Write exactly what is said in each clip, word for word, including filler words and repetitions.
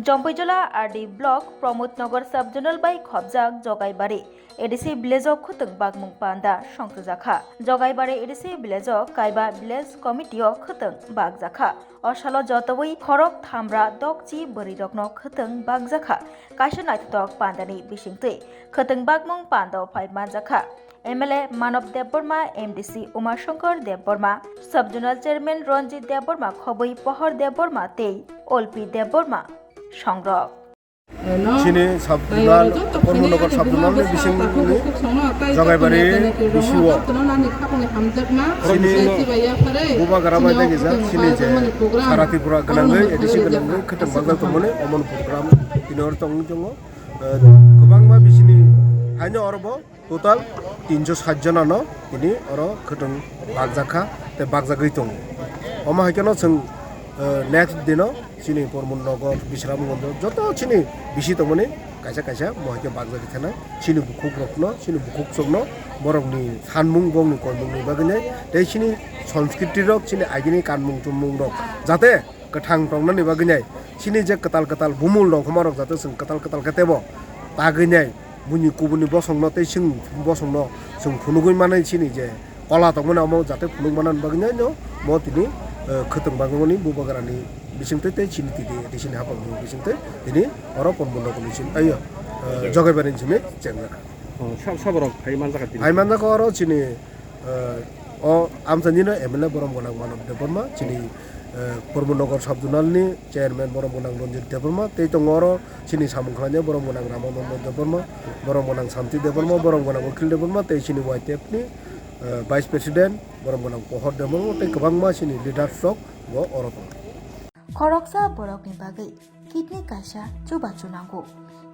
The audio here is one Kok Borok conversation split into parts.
Jompoijola R D block Pramod Nagar sub-zonal bai khopjak Jogaibari A D C village o khwtwng bakmung panda songchwjakha. Jogaibari A D C village o Kaiba village committee o khwtwng bakjakha. O salo jotowi khorok thamra dokchi bwrwirokno khwtwng bakjakha. Kaisa naithothok pandani bisingtwi khwtwng bakmung pando phai manjakha. M L A Manob Debbarma, M D C Umashankar Debbarma, Sub-zonal Chairman Ranjit Debbarma, Khobwi Pohor Debbarma tei Olpi Debbarma songrok. Chini sub-zonal, Pramod Nagar sub-zonal ni bisingni Jogaibari B C O. Chini Bubagra bai dagi jak, chini je Sara Tripura gwnangwi, A D C gwnangwi, khwtwng bakjak tongmani, omon program tini oro tongwi tongo. Eh, kwbangma bisini haino oro bo total tinso sat jonano tini oro khwtwng bakjakha tei bakjagwi tongo. Omo hai kheno chwng, eh, next dino chini Pramod Nagar, Bisramganj joto chini bisi tongmani kaisa kaisa mo hai khe bakjagwi thanai. Chini bukhukrokno, chini bukhuk chokno borokni sanmung, borokni koimungni bagwinai tei chini sanskritirok, chini agini kanmung chummungrok jate kwthang tongnani bagwinai chini je kwtal kwtal bumul rok, homa rok jate chwng kwtal kwtal khe tebo tagwinai buini kubuni bosongno tei chwng bosongno chwng phunugwi manai chini je kola tongmani omo jate phunuk manani bagwinai no mo tini, eh, khwtwng bagmani Bubagrani bisingtwi tei chini tini tei chini hapangni bisingtwi tini oro Pramod Nagarni simi, ayo, eh, Jogaibari simi chengjak. Oh, sab-, saborok phai manjakha tini? Phai manjakha oro chini Eh, o amchaini no M L A borom gwnang Manob Debbarma, chini, eh, Pramod Nagar sub-zonal ni chairman borom gwnang Ranjit Debbarma, tei tongo oro chini samung khlainai borom gwnang Ramananda Debbarma, borom gwnang Santi Debbarma, borom gwnang Akhil Debbarma, tei chini Y T F ni, eh, vice president borom gwnang Pohor Debbarma, tei kwbangma chini leaders rok bo oro tongo. Khoroksa borokni bagwi kidney kaisa chubachu nango.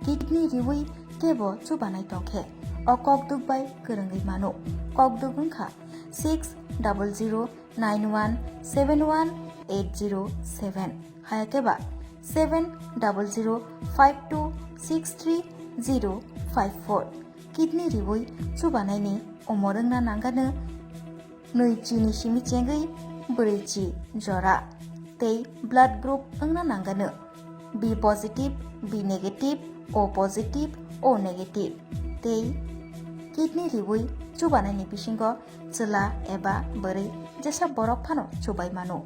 Kidney riwi kebo chubanai tongkhe o kokduk bai kwrwngwi mano. Kokduk wngkha six double zero nine one seven one eight zero seven, hayakhe ba seven double zero five two six three zero five four. Kidney riwi chubanaini umor wngna nangano nwi chini simi chengwi bwrwi chi jora tei blood group wngna nangano B positive, B negative, O positive, O negative tei kidney riwi chubanaini bisingo chwla eba bwrwi jesa borok phano chubai mano.